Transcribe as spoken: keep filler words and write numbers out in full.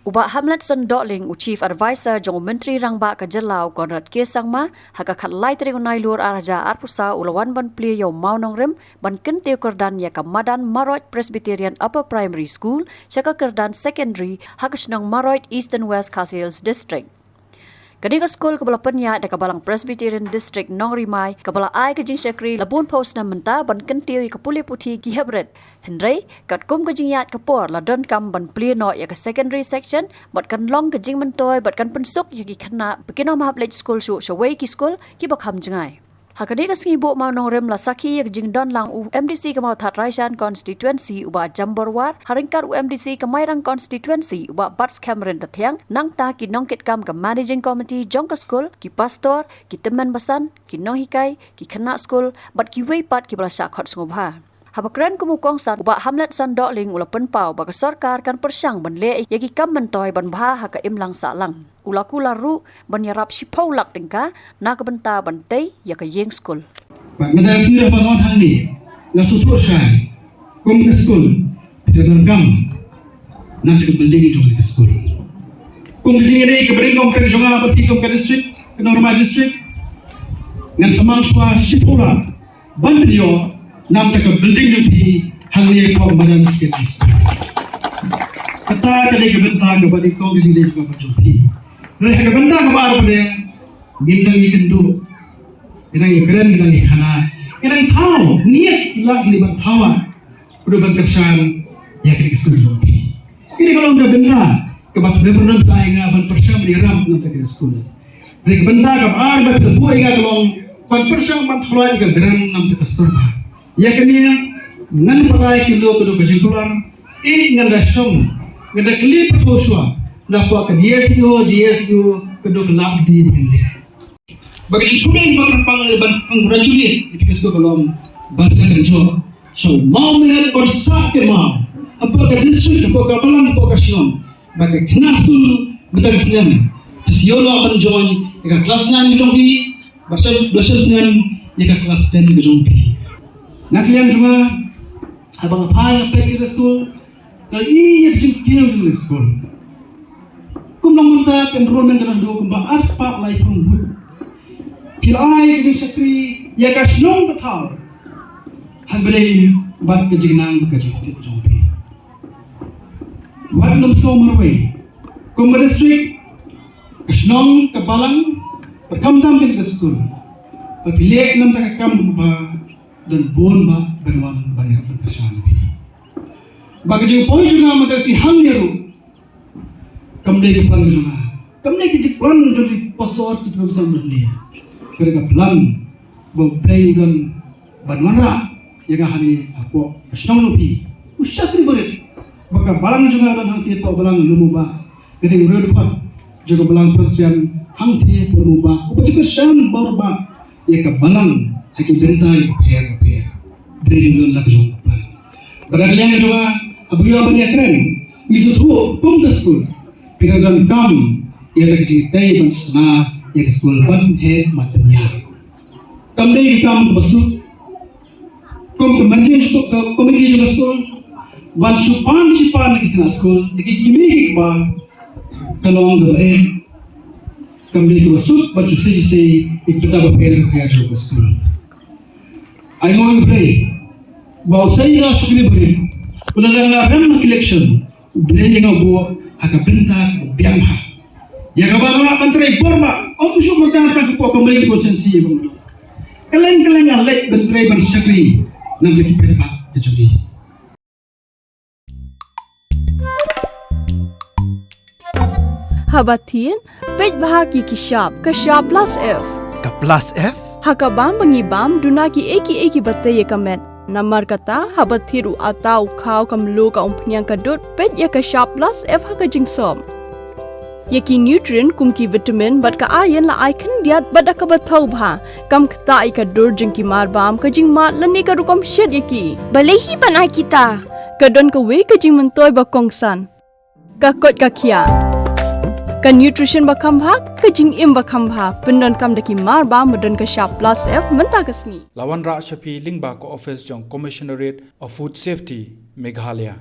U Bah Hamletson Dohling, u Chief Advisor jong u Myntri Rangbah ka jylla u Conrad K Sangma, ha ka khatlai tarik u Nailur arhajar arphew saw u la wan ban plie ïa u mawnongrim ban kyntiew kyrdan ïa ka madan Maroit Presbyterian Upper Primary School sha ka kyrdan secondary ha ka shnong Maroit, Eastern West Khasi Hills District. Kane ka skul kaba la pynïaid da ka Balang Presbyterian District Nongrimai, kaba la ai ka jingshakri la bun phew snem mynta ban kyntiew ïa ka pule puthi ki hep rit. Hynrei katkum ka jingïaid ka por la donkam ban plie noh ïa ka secondary section bad kan long ka jingmyntoi bad kan pynsuk ïa ki khynnah ba kin ym hap leit skul shuh shawei ki skul kiba kham jngai. Ha kane ka sngi buh mawnongrim la sakhi ïa ka jingdon lang u M D C ka Mawthadraishan Constituency u Bah Jambor War, ha ryngkat u M D C ka Mairang Constituency u Bah Batskhem Ryntathiang, nangta ki nongkitkam ka Managing Committee jong ka skul, ki pastor, ki tymmen basan, ki nonghikai, ki khynnah skul bad kiwei pat kiba la shah khot sngewbha. Haba kren kum u kongsan, u Bah Hamletson Dohling u la pynpaw ba ka sorkar kan pyrshang ban leh ïa ki kam myntoi ban bha ha ka imlang sahlang. U la kular ruh ban ïarap shiphew lak tyngka na ka bynta ban tei ïa ka ïing skul. Bad mynta ka sngi ruh ba nga wan hangne, nga sngewthuh shai kum ka skul, phi donkam na ka building jong ka skul. Kum ka jingïadei kaba ring kong ka jong nga bad phi kum ka district, ka Nongrimai district, ngan sumar shuwa shiphew lak ban pynïoh na ka building jong phi hangne hapoh Madan Secondary School. Kata ka dei ka bynta kaba ring kong ka jingïadei jong nga bad jong phi. Hynrei ha ka bynta kaba ar pat, ngim dang ïakynduh, ngim dang ïakren, ngim dang ïakhana, ngim dang thaw, ngi ïa la ki ban thaw, ah, u dei ban kyrshan ïa kane ka skul jong phi. Kane ka long ka bynta kaba phi pynrem ïa nga ban pyrshang ban ïarap na kane ka skul. Hynrei ka bynta kaba ar ba phi buh ïa nga ka long ban pyrshang ban thaw ïa ka grant na ka sorkar. Ïa kane ngan batai ki lo ka dei ka jingkular, eh, ngan da shong, ngan da kylli pathau shuwa na ka D S E O, D S E O ka dei ka lap di pynleh. Ba ka jingpynlong ba ka pang ban congratulate ïa ka skul ka long ba ka kan jop sha u mawmeh barsah ka maw hapoh ka district, hapoh ka balang, hapoh ka shnong. Ba ka khynnah skul mynta ka snem ka shu ïoh ban join ïa ka klas nine ka jong phi, ba shu, ba shu snem ïa ka klas ten ka jong phi. Na ka liang jong nga, haba nga phai nga peit ïa ka skul, nga ïohi ïa ka jingkiew jong ka skul. Kum long mynta ka enrollment ka dang dei kumba arspah laiphew ngut. Phi la ai ka jingshakri ïa ka shnong ka thaw, ha kaba ïadei bad ka jingnang bad ka jingtip jong phi. Wat nym sngew marwei, kum ka district, ka shnong, ka balang, bad khamtam kane ka skul, ba phi leh na ka bynta ka kam ba don bun ba ban wan ban ïarap ban kyrshan ïa phi. Ba ka jingpoi jong nga mynta ka sngi hangne ruh, kam dei ka plan ka jong nga, kam dei ka jingplan jong ki pastor, ki tnum sam mynne. Ka dei ka plan ba U Blei u don ban wanrah ïa nga hangne hapoh ka shnong jong phi. U shakri barit ba ka balang jong nga don hangtei hapoh balang Lum U Bah, ka dei u riew dkhot jong ka balang Presbyterian hangtei hapoh Lum U Bah, uba ju kyrshan bor bah ïa ka balang ha ki bynta kiba pher bapher. Dei jong la ka jong ka plan. Bad na ka liang jong nga, haba ïa ban ïakren, ngi sngewthuh kum ka skul, phi dang donkam ïa ka jingtei ban shna ïa ka skul ban heh ban pynïar. Kam dei ka kam kaba suk, kum ka managing committee jong ka skul ban shu pan shu pan ïa ki khynnah skul, ïa ki kmie ki kpa, ka long kaba eh. Kam dei kaba suk ban shu sei shu sei ïa ki bynta bapher bapher jong ka skul. Ai nguh ïa U Blei ba u Seiñ Blei u shakri barit, u la dang rem ha ka election, U Blei u ïeng u buh ha ka bynta kaba biang bha, ïa kaba nga lah ban trei bor bah, ym shuh mynta tang hapoh ka Mylliem constituency ba nga dei. Kylleng kylleng nga leit ban trei ban shakri na ka bynta ki paidbah ka jong ngi. Haba thied, peit bha ïa ki shap, ka shap plus F. Ka plus F? Ha ka bam ba ngi bam, duna kiei kiei kiba tei ïa ka met. Namar kata, haba thied u atta, u khaw, ka mluh, ka umphniang, ka dud, peit ïa ka shap plus F ha ka jingsop. Ïa ki nutrient kum ki vitamin bad ka iron la ai khyndiat bad da kaba thaw bha. Kam ktah ïa ka dur jong ki marbam, ka jingmad lane ka rukom shet ïa ki. Balei hi ban ai kita? Ka don kawei ka jingmyntoi ba kongsan. Ka koit ka khiah. Ka nutrition ba kham bha, ka jingim ba kham bha. Pyndonkam da ki marbam ba don ka shap plus F mynta ka sngi. La wanrah sha phi lyngba ka office jong Commissionerate of Food Safety, Meghalaya.